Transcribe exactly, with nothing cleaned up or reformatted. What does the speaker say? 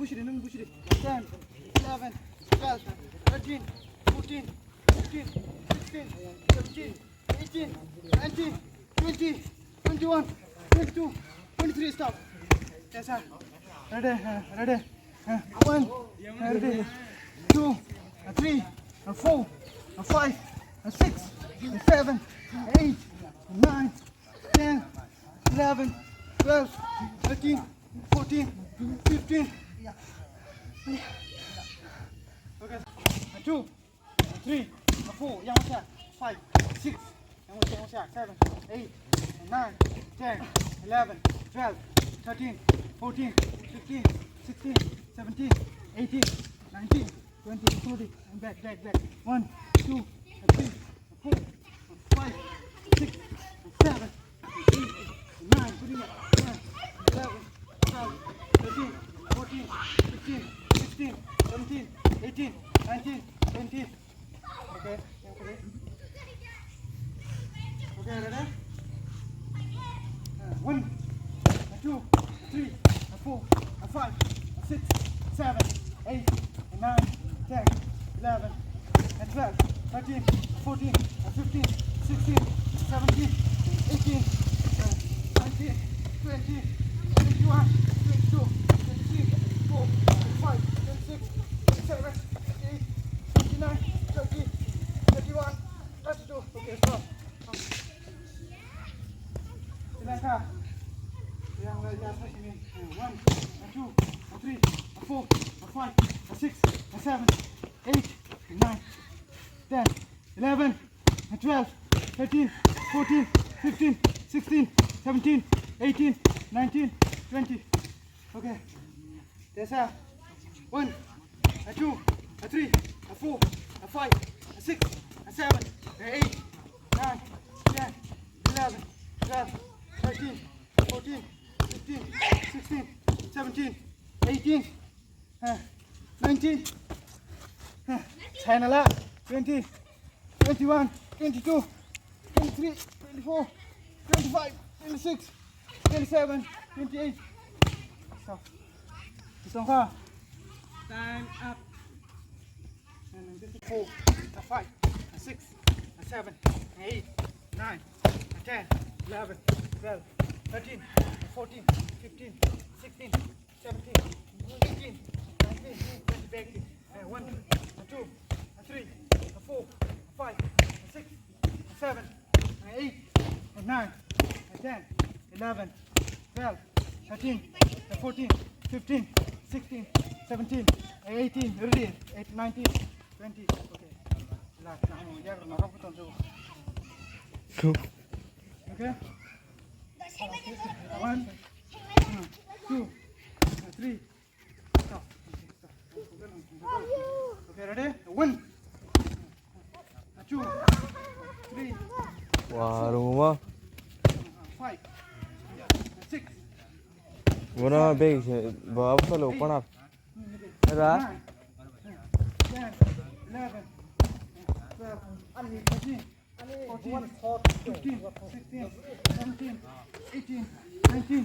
Busiri, nung busiri. Ten, eleven, twelve, thirteen, fourteen, fifteen, sixteen, seventeen, eighteen, nineteen, twenty, twenty-one, twenty-two, twenty-three, stop. Yes, sir. Ready, uh, ready. Uh, one, uh, ready. Two, uh, three, uh, four, uh, five, uh, six, uh, seven, uh, eight, uh, nine, ten, eleven, twelve, thirteen, fourteen, fifteen. Okay. Two, three, four, yang masih, five, six, yang masih, yang masih, seven, eight, nine, ten, eleven, twelve, thirteen, fourteen, fifteen, sixteen, seventeen, eighteen, nineteen, twenty, twenty, and back, back, back. One, two, three, four, five, six, seven, eight, nine, put it up, ten, eleven, twelve, thirteen, fourteen, fifteen, sixteen, seventeen, eighteen, nineteen, twenty. Okay, okay. Okay, ready? Uh, one, uh, two, uh, three, uh, four, uh, five, uh, six, seven, eight, uh, nine, ten, eleven, uh, twelve, thirteen, fourteen, uh, fifteen, sixteen, seventeen, eighteen, uh, nineteen, twenty, twenty-one, twenty-two, twenty-three, twenty-four, twenty-five, twenty-six, twenty-seven, twenty-eight, twenty-nine, thirty, thirty-one, thirty-two. Okay, stop. One, two, three, four, five, six, seven, eight, nine, ten, eleven, twelve, thirteen, fourteen, fifteen, sixteen, seventeen, eighteen, nineteen, twenty. Okay. Tesa. One, a two, a three, a four, a five, a six, a seven, a eight, nine, ten, eleven, twelve, thirteen, fourteen, fifteen, sixteen, seventeen, eighteen, uh, nineteen, uh, China la, twenty, twenty-one, twenty-two, twenty-three, twenty-four, twenty-five, twenty-six, twenty-seven, twenty-eight. Stop. Stop. Time up. And this is four, a five, a six, a seven, a eight, nine, a ten, eleven, twelve, thirteen, a fourteen, fifteen, sixteen, seventeen, eighteen, nineteen, twenty, back. Uh, one, a two, a three, a four, a five, a six, a seven, a eight, a nine, a ten, eleven, twelve, thirteen, a fourteen, fifteen, sixteen, seventeen, a eighteen, ready, eight, nineteen, twenty. Okay. Last, now, yeah, no, no, no, no. Two. Okay? One, two, three. Stop. Okay, ready? One. Two. Three. Waruma. Five. Six. Guna bag se, bawa apa lo, panap. Ra? Nine. Ten. Eleven. Twelve. Thirteen. Fourteen, fifteen, sixteen, seventeen, eighteen, nineteen,